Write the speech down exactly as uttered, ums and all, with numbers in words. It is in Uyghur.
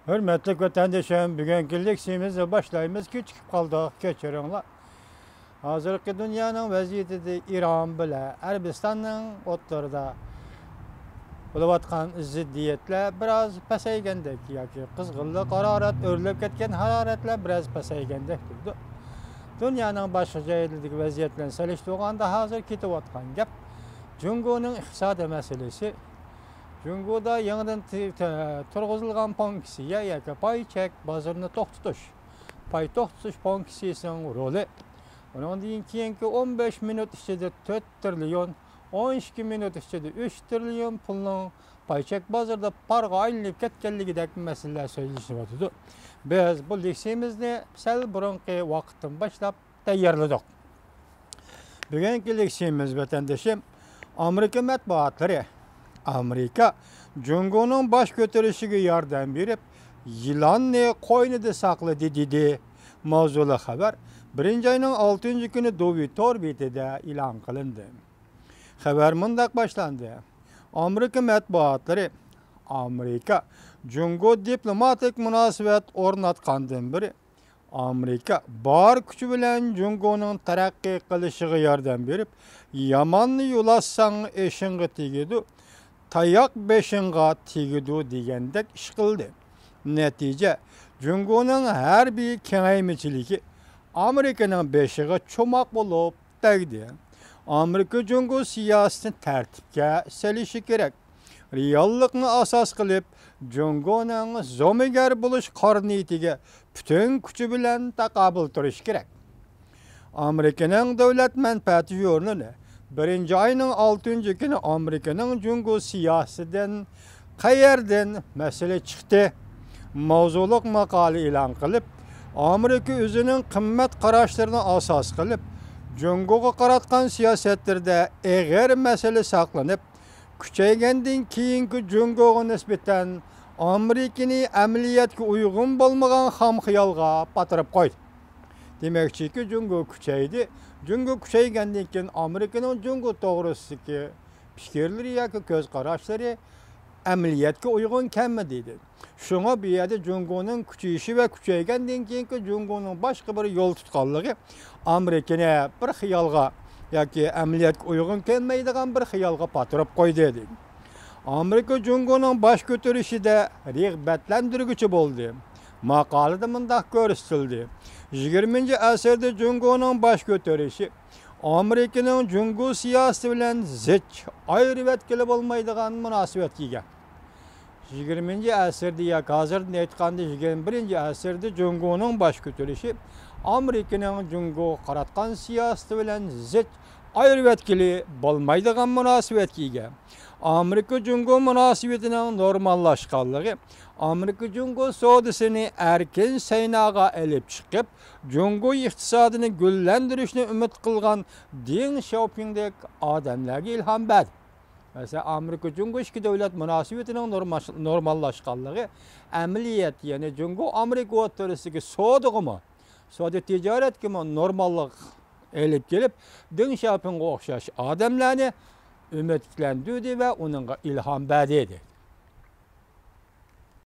ھۆرمەتلىك ۋەتەندىشىم، بۈگۈنكى لېكسىيىمىزنى باشلايمىز. كېچىكىپ قالدۇق، كەچۈرۈڭلار. ھازىرقى دۇنيانىڭ ۋەزىيىتىدە ئىران بىلەن ئەرەبىستاننىڭ ئوتتۇرىدا بولۇۋاتقان زىددىيەتلەر بىراز پەسەيگەندەك ياكى قىزغىنلىق، ھارارەت، ئۆرلەپ كەتكەن ھارارەتلەر بىراز پەسەيگەندەك تۇرىدۇ. دۇنيانىڭ باشقا جايلىرىدىكى ۋەزىيەت بىلەن سېلىشتۇرغاندا، ھازىر كېتىۋاتقان گەپ جۇڭگونىڭ ئىقتىسادىي مەسىلىسى. جۇڭگودا يېڭىدىن تى-، تە-، تۇرغۇزۇلغان پونكسىيە ياكى پاي چەك بازىرىنى توختىتىش، پاي توختىتىش پونكسىيىسىنىڭ رولى، ئۇنىڭدىن كېيىنكى ئون بەش مىنۇت ئىچىدە تۆت تىرىليون، ئون ئىككى مىنۇت ئىچىدە ئۈچ تىرىليون پۇلنىڭ پاي چەك بازىرىدا پارغا ئايلىنىپ كەتكەنلىكىدەك مەسىلىلەر سۆزلىشىۋاتىدۇ. بىز بۇ لېكسىيىمىزنى سەل بۇرۇنقى ۋاقىتتىن باشلاپ تەييارلىدۇق. بۈگۈنكى لېكسىيىمىز، ۋەتەندىشىم، ئامېرىكا مەتبۇئاتلىرى، ئامېرىكا جۇڭگونىڭ باش كۆتۈرۈشىگە ياردەم بېرىپ، يىلاننى قوينىدا ساقلىدى، دېدى. ماۋزۇلۇق خەۋەر بىرىنچى ئاينىڭ ئالتىنچى كۈنى دوۋي تور بېتىدە ئېلان قىلىندى. خەۋەر مۇنداق باشلاندى. ئامېرىكا مەتبۇئاتلىرى، ئامېرىكا جۇڭگو دىپلوماتىك مۇناسىۋەت ئورناتقاندىن بېرى، ئامېرىكا بار كۈچى بىلەن جۇڭگونىڭ تەرەققىي قىلىشىغا ياردەم بېرىپ، ياماننى يولاتساڭ ئېشىڭغا تېگىدۇ، تاياق بېشىڭغا تېگىدۇ دېگەندەك ئىش قىلدى. نەتىجە، جۇڭگونىڭ ھەربىي كېڭەيمىچىلىكى ئامېرىكىنىڭ بېشىغا چوماق بولۇپ تەگدى. ئامېرىكا جۇڭگو سىياسىتىنى تەرتىپكە سېلىشى كېرەك. رېئاللىقنى ئاساس قىلىپ، جۇڭگونىڭ زومىگەر بولۇش قارا نىيىتىگە پۈتۈن كۈچى بىلەن تاقابىل تۇرۇشى كېرەك. ئامېرىكىنىڭ دۆلەت مەنپەئەتى ژۇرنىلى بىرىنچى ئاينىڭ ئالتىنچى كۈنى ئامېرىكىنىڭ جۇڭگو سىياسىتىدىن قەيەردىن مەسىلە چىقتى؟ ماۋزۇلۇق ماقالە ئېلان قىلىپ، ئامېرىكا ئۆزىنىڭ قىممەت قاراشلىرىنى ئاساس قىلىپ، جۇڭگوغا قاراتقان سىياسەتلىرىدە ئېغىر مەسىلە ساقلىنىپ، كۈچەيگەندىن كېيىنكى جۇڭگوغا نىسبەتەن ئامېرىكىنى ئەمەلىيەتكە ئۇيغۇن بولمىغان خام خىيالغا پاتۇرۇپ قويدى. دېمەكچىكى، جۇڭگو كۈچەيدى. جۇڭگو كۈچەيگەندىن كېيىن ئامېرىكىنىڭ جۇڭگو توغرىسىدىكى پىكىرلىرى ياكى كۆز قاراشلىرى ئەمەلىيەتكە ئۇيغۇن كەلمىدى، دېدى. شۇڭا بۇ يەردە جۇڭگونىڭ كۈچىيىشى ۋە كۈچەيگەندىن كېيىنكى جۇڭگونىڭ باشقا بىر يول تۇتقانلىقى ئامېرىكىنى بىر خىيالغا ياكى ئەمەلىيەتكە ئۇيغۇن كەلمەيدىغان بىر خىيالغا پاتۇرۇپ قويدى، دېدى. ئامېرىكا جۇڭگونىڭ باش كۆتۈرۈشىدە رىغبەتلەندۈرگۈچى بولدى. ماقالىدە مۇنداق كۆرسىتىلدى: يىگىرمىنچى ئەسىردە جۇڭگونىڭ باش كۆتۈرۈشى ئامېرىكىنىڭ جۇڭگو سىياسىتى بىلەن زىچ، ئايرىۋەتكىلى بولمايدىغان مۇناسىۋەتكە ئىگە. يىگىرمىنچى ئەسىردە ياكى ھازىردىن ئېيتقاندا، يىگىرمە بىرىنچى ئەسىردە جۇڭگونىڭ باش كۆتۈرۈشى ئامېرىكىنىڭ جۇڭگوغا قاراتقان سىياسىتى بىلەن زىچ، ئايرىۋەتكىلى بولمايدىغان مۇناسىۋەتكە ئىگە. ئامېرىكا جۇڭگو مۇناسىۋىتىنىڭ نورماللاشقانلىقى ئامېرىكا جۇڭگو سودىسىنى ئەركىن سەيناغا ئېلىپ چىقىپ، جۇڭگو ئىقتىسادىنى گۈللەندۈرۈشنى ئۈمىد قىلغان دېڭ شياۋپىڭدەك ئادەملەرگە ئىلھام بەردى. مەسىلەن، ئامېرىكا جۇڭگو ئىككى دۆلەت مۇناسىۋىتىنىڭ نورماش-، نورماللاشقانلىقى ئەمەلىيەت، يەنى جۇڭگو ئامېرىكا ئوتتۇرىسىدىكى سودىغىمۇ، سودا تىجارەتكىمۇ نورماللىق ئېلىپ كېلىپ، دېڭ شياۋپىڭغا ئوخشاش ئادەملەرنى ئۈمىدلەندۈردى ۋە ئۇنىڭغا ئىلھام بەردى، دېدى.